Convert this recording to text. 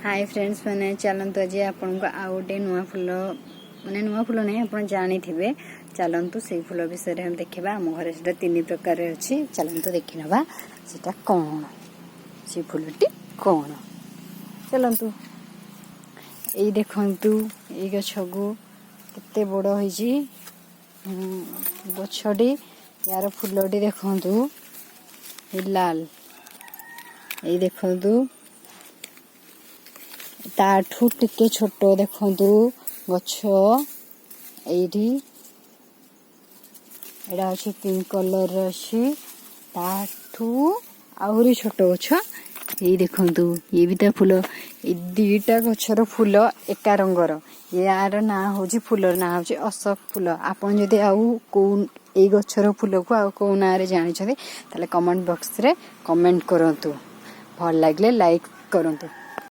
High friends ମାନେ, ଚାଲନ୍ତୁ ଆଜି ଆପଣଙ୍କୁ ଆଉ ଗୋଟେ ନୂଆ ଫୁଲ, ମାନେ ନୂଆ ଫୁଲ ନାହିଁ, ଆପଣ ଜାଣିଥିବେ। ଚାଲନ୍ତୁ ସେଇ ଫୁଲ ବିଷୟରେ ଆମେ ଦେଖିବା। ଆମ ଘରେ ସେଟା ତିନି ପ୍ରକାର ଅଛି। ଚାଲନ୍ତୁ ଦେଖିନେବା ସେଟା କ'ଣ, ସେ ଫୁଲଟି କ'ଣ। ଚାଲନ୍ତୁ। ଏଇ ଦେଖନ୍ତୁ, ଏଇ ଗଛକୁ କେତେ ବଡ଼ ହେଇଛି ଗଛଟି। ୟାର ଫୁଲଟି ଦେଖନ୍ତୁ, ଏଇ ଲାଲ। ଏଇ ଦେଖନ୍ତୁ, ତାଠୁ ଟିକେ ଛୋଟ ଦେଖନ୍ତୁ ଗଛ ଏଇଠି। ଏଇଟା ଅଛି ପିଙ୍କ କଲର ଅଛି। ତାଠୁ ଆହୁରି ଛୋଟ ଗଛ ଏଇ ଦେଖନ୍ତୁ, ଇଏ ବି ତା ଫୁଲ। ଏଇ ଦିଟା ଗଛର ଫୁଲ ଏକା ରଙ୍ଗର। ୟାର ନାଁ ହଉଛି, ଫୁଲର ନାଁ ହଉଛି ଅଶୋକ ଫୁଲ। ଆପଣ ଯଦି ଆଉ କୋଉ ଏଇ ଗଛର ଫୁଲକୁ ଆଉ କୋଉ ନାଁରେ ଜାଣିଛନ୍ତି, ତାହେଲେ କମେଣ୍ଟ ବକ୍ସରେ କମେଣ୍ଟ କରନ୍ତୁ। ଭଲ ଲାଗିଲେ ଲାଇକ୍ କରନ୍ତୁ।